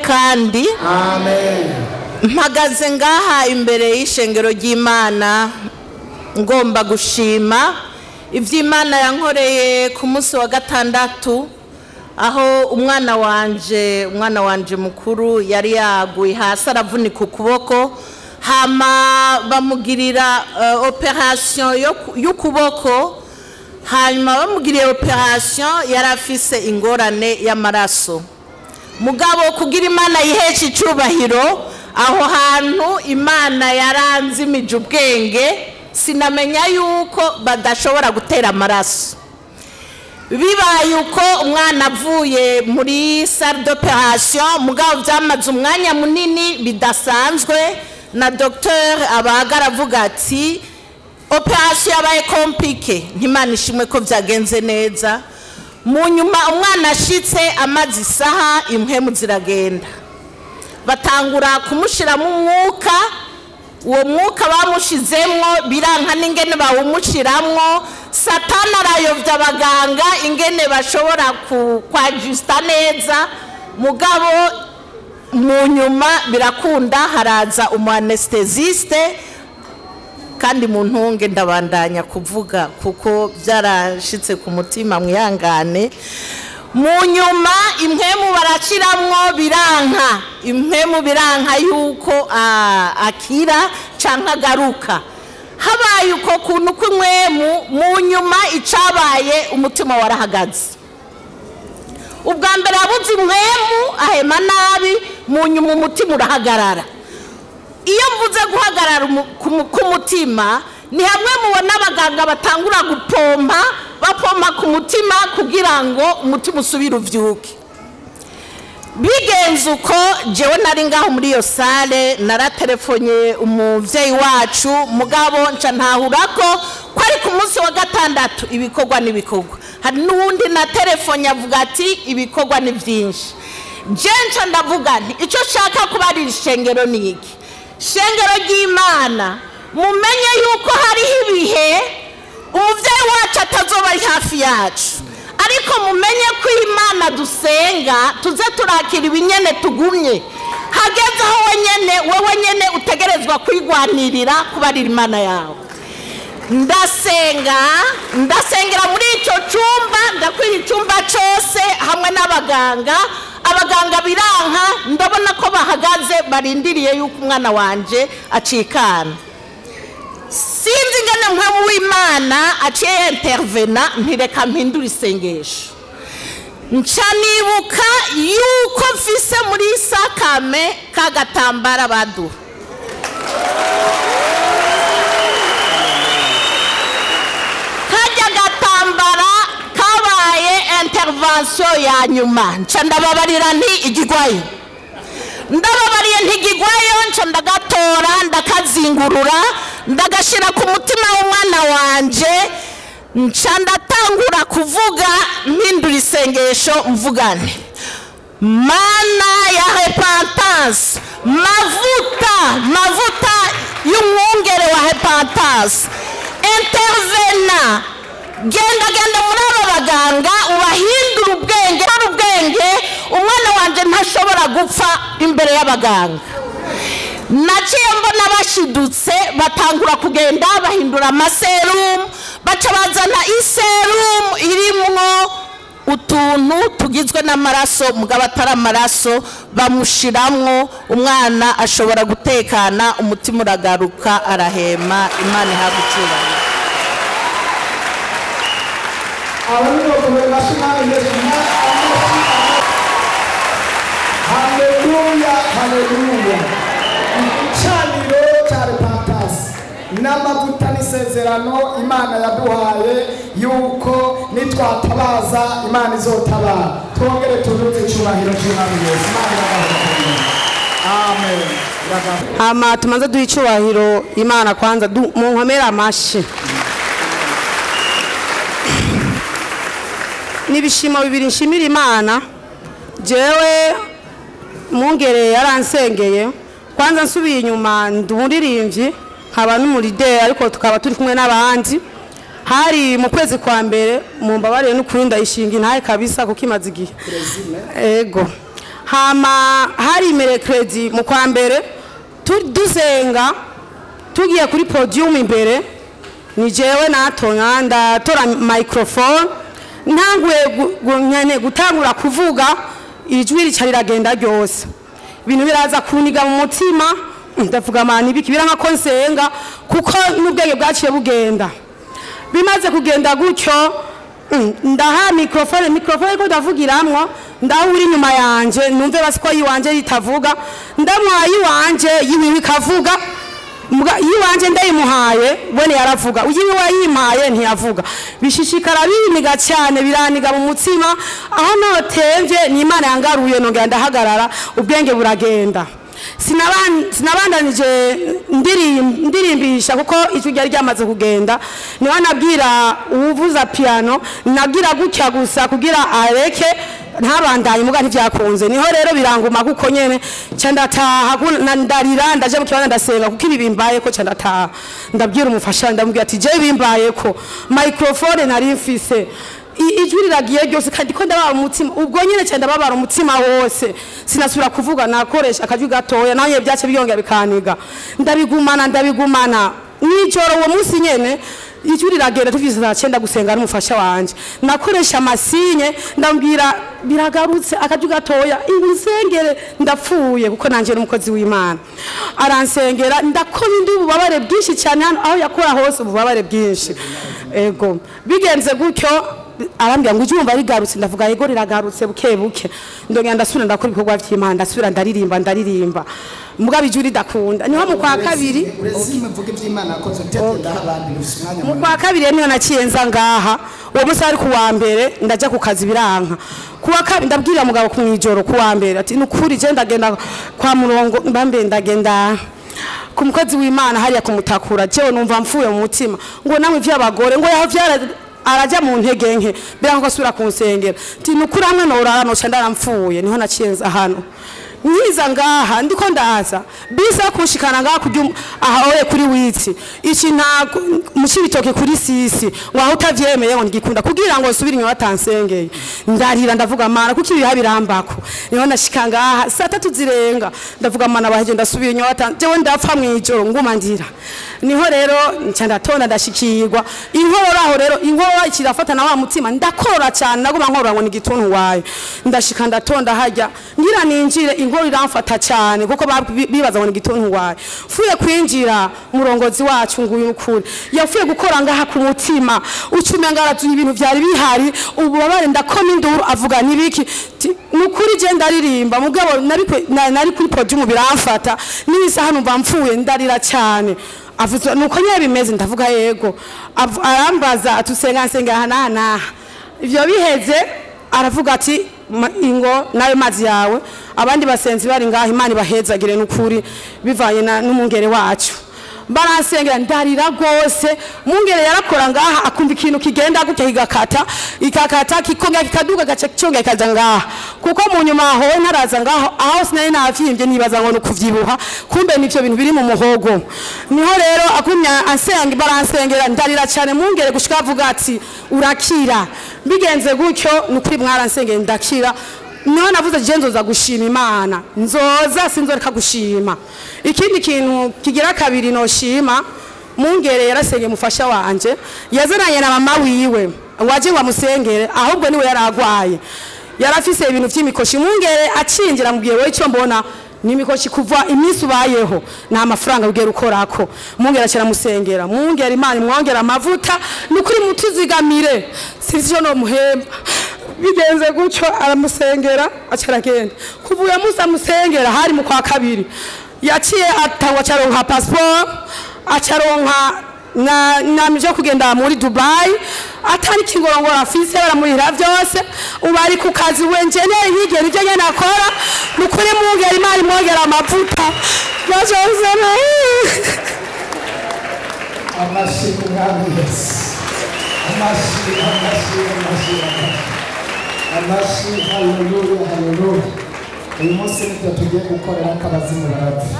Kandi Amen. Mpagaze ngaha imbere y'ishengero ry'Imana ngomba gushima ivy'Imana yankoreye ku munsi wa gatandatu, aho umwana wanje mukuru yari yaguye hasi aravunika ukuboko, hama bamugirira opération y'ukuboko. Hanyuma bamugiriye opération, yari afise ingorane y'amaraso. Mugabo kugira Imana yihesha icubahiro, aho hantu Imana yaranzimije ubwenge, sinamenya yuko badashobora gutera amaraso. Bibaye uko, umwana avuye muri salle d'opération, mugabo byamaze umwanya munini bidasanzwe, na docteur abaga aravuga ati opération yabaye compliquée. Ntimana ishimwe ko byagenze neza. Mu nyuma umwana ashitse, amaze isaha, impwemu ziragenda, batangura kumushiramo umwuka. Uwo mwuka bamushizemwo biranka n'ingene bawumushiramwo. Satani arayovya abaganga ingene bashobora kwajusta neza. Mugabo mu nyuma birakunda, haraza umu anesthésiste. Kandi mu ntunge ndabandanya kuvuga kuko byarashitse ku mutima, mwihangane. Mu nyuma impwemu barashiramwo biranka, impwemu biranka yuko akira canke agaruka. Habaye uko kuntu kw'impwemu, mu nyuma icabaye, umutima warahagaze. Ubwa mbere abuze impwemu ahema nabi, mu nyuma umutima urahagarara. Iyo mvuze guhagarara k'umutima, ni hamwe mubona abaganga batangura gupompa, bapompa ku mutima kugira ngo umutima usubire uvyuke. Bigenze uko, jewe nari ngaho muri iyo salle, naratelefone umuvyeyi wacu. Mugabo nca ntahura ko ari ku munsi wa gatandatu, ibikorwa n'ibikorwa. Hari n'uwundi na telefone avuga ati ibikorwa ni byinshi. Je nca ndavuga nti icyo nshaka kubarira ishengero ni iki: shengero ry'Imana, mumenye yuko hariho ibihe umuvyeyi wacu atazoba ari hafi yacu, ariko mumenye ko Imana dusenga, tuze turakira ibinyene tugumye. Hageze aho wenyene, wowe nyene utegerezwa kwigwanirira kubarira Imana yawe. Ndasenga, ndasengera muri icyo cyumba, ndakwira icyumba cyose hamwe n'abaganga. Abaganga biranka, ndabona ko bahagaze barindiriye yuko umwana wanje acikana. Sinzi ingene mpamvu w'Imana aciye intervena, ntireka mpindura isengesho. Nca nibuka yuko mfise muri sakame k'agatambara baduha, kajya gatambara kabaye intervention ya nyuma. Nca ndababarira nti igigwayo, ndababariye ntigigwayo. Nca ndagatora, ndakazingurura, ndagashyira ku mutima w'umwana wanje. Nca ndatangura kuvuga, mpindura isengesho, mvugane: Mana ya repentance, mavuta, mavuta y'umwungere wa repentance, intervena, genda, genda muri aba baganga, ubahindure ubwenge, ubwenge. Umwana wanjye ntashobora gupfa imbere y'abaganga. Naciye mbona bashidutse, batangura kugenda bahindura amaserumu, baca bazana iserumu irimwo utuntu tugizwe n'amaraso mugabo atari amaraso, bamushiramwo, umwana ashobora gutekana, umutima uragaruka, arahema. Imana ihabwa icyubahiro. Abarundi bashimana Yesu amashyi. Haleluya, haleluya! Igicaniro cya repentance n'amavuta n'isezerano Imana yaduhaye yuko nitwatabaza Imana izotabara. Twongere tuduze icyubahiro cy'Umwami Yesu. Imana iragaruka. Amen. Iragaruka. Hama tumanze duha icyubahiro Imana kwanza, mu nkomere amashi. N'ibishimo bibiri nshimira Imana. Jewe mwungere yaransengeye. Kwanza nsubiye inyuma, ndi umuririmbyi nkaba n'umurideri, ariko tukaba turi kumwe n'abandi. Hari mu kwezi kwa mbere, mu mbabarire n'ukuri, ndayishinga intahe kabisa kuko imaze igihe. Ego. Hama hari mercredi mu kwa mbere dusenga tugiye kuri podium imbere, ni jewe natonya ndatora microphone, ntanguye gutangura kuvuga ijwi rica riragenda ryose, ibintu biraza kuniga mu mutima. Ndavuga mani ibiki biranka ko nsenga, kuko n'ubwenge bwaciye bugenda. Bimaze kugenda gutyo, ndaha microphone ko ndavugiramwo, ndahuri inyuma yanje numve basi ko yiwanje yitavuga, ndamwaye iwanje yiwiwe ikavuga, yiwanje ndayimuhaye bone yaravuga, uyiwe wayimpaye ntiyavuga. Bishishikara biniga cyane, biraniga mu mutima, aho notemvye ni Imana yangaruye, nongera ndahagarara, ubwenge buragenda. Sinabandanije ndirimbisha kuko ijwi ryari ryamaze kugenda. Niho nabwira uwuvuza piano, nabwira gutya gusa kugira areke ntabandanye, muga ntivyakunze. Niho rero biranguma kuko nyene ca ndataha, ndarira, ndaja mu kibanza ndasenga kuko ibi bimbaye ko. Ca ndataha ndabwira umufasha, ndamubwira ati je bimbaye ko microphone nari mfise, ijwi riragiye ryose, kandi ko ndababara umutima. Ubwo nyene ca ndababara umutima wose, sinasubira kuvuga, nakoresha akajwi gatoya, nawe byace biyongera bikaniga. Ndabigumana nijoro uwo munsi nyene ijwi riragenda. Tuvyise saa 9 gusenga n'umufasha wanje, nakoresha amasinye, ndambwira biragarutse akajwi gatoya, insengere ndapfuye, kuko nanje n'umukozi w'Imana. Aransengera, ndakora indi ububabare bwinshi cyane hano aho yakora hose, ububabare bwinshi. Ego, bigenze gutyo arambwira ngo ujye wumva rigarutse, ndavuga yego riragarutse buke buke. Ndongera ndasubira ndakora ibikorwa vy'Imana, ndasubira ndaririmba, mugabo ijwi ridakunda. Niho mu kwa kabiri Urezime mvuge ivy'Imana yakoze, utete ndaha abandi ufise umwanya mu kwa kabiri niho naciye nza ngaha. Uwo munsi ari ku wa mbere ndaja ku kazi biranka. Ku wa kabiri ndabwira mugabo ku mwijoro ku wa mbere ati nukuri je ndagenda kwa murongo mbambe, ndagenda ku mukozi w'Imana hariya kumutakura, jewe numva mfuye mu mutima. Ngo namwe ivy'abagore, ngo yaho vyara araja mu ntege nke, biranka ko asubira kunsengera. Ati nukuri hamwe norara noca ndaramfuye. Niho naciye nza hano. Nkiza ngaha ndiko ndaza bisa kunshikana ngaha kurya aha oye kuri witsi iki nta mucibitoke kuri sisi, ngo aho utavyemeye ngo ngikunda kugira ngo nsubire inyuma batansengeye. Ndarira, ndavuga mana kuko ibiha birambako. Niho nashika ngaha saa 3 zirenga, ndavuga mana baheje ndasubira inyuma jewe ndapfa mwijoro nguma ndira. Niho rero nca ndatonda ndashikirwa inkorora, aho rero inkorora ikirafata na wa mutima, ndakorora cyane, naguma nkorora ngo ni igituntu waye. Ndashika ndatonda hajya ngira ninjire, inkorora iramfata cyane kuko bibaza ngo ni igituntu waye. Mfuye kwinjira, umurongozi wacu nguyu ukuri yafuye gukora ngaha ku mutima, ucumenga ngarazuye ibintu vyari bihari, ububabare, ndakoma induru, avuga nibiki? Nukuri je ndaririmba, mugabo nari kuri podium biramfata n'isaha numva mfuye, ndarira cyane. Avuze nuko nyine bimeze, ndavuga yego. Arambaza atusenga nsenga aha n'aha n'aha. Ivyo biheze aravuga ati ingo nayo mazi yawe. Abandi basenzi bari ngaha, Imana ibahezagire n'ukuri, bivanye n'umungere wacu. Baransengera ndarira rwose. Mungere yarakora ngaha akumva ikintu kigenda gutya kigakata, ikakata kikongera kikaduga, gace cyongera kikaja ngaha, kuko mu nyuma aho ntaraza ngaho aho sinari navyimbye, nibaza ngo nukuvyibuha, kumbe nivyo bintu biri mu muhogo. Niho rero akumya ansenga, baransengera ndarira cyane, mungere gushika avuga ati urakira. Bigenze gutyo nukuri mwaransengeye ndakira. Niho navuze je nzoza gushima Imana, nzoza sinzoreka gushima. Ikindi kintu kigira kabiri noshima, mungere yarasenge mufasha wanje, yazananye na mama wiwe waje ngo amusengere, ahubwo niwe yaragwaye, yarafise ibintu vy'imikoshi. Mungere acinjira mubwiye wowe icyo mbona ni imikoshi kuva iminsi ubayeho nta mafaranga ugera ukorako. Mungere acara musengera, mungere Imana imwongera amavuta, nukuri mutuzigamire sivyo no muhemba. Bigenze gutyo aramusengera acaragenda. Kuva uyo munsi amusengera hari mu kwa kabiri, yaciye atangwa acaronka passport, acaronka na mije kugenda muri Dubai, atari kingorongoro afise, baramurira byose. Ubu ari ku kazi wenjeneri yigera ibyo nyene akora. Nukuri mungera Imana imwongera amavuta. Amashyi ku Mwami Yesu, amashyi, amashyi, amashyi, amashyi, haleluya, haleluya. Uyu munsi nibyo tugiye gukorera ko abazimu barapfa.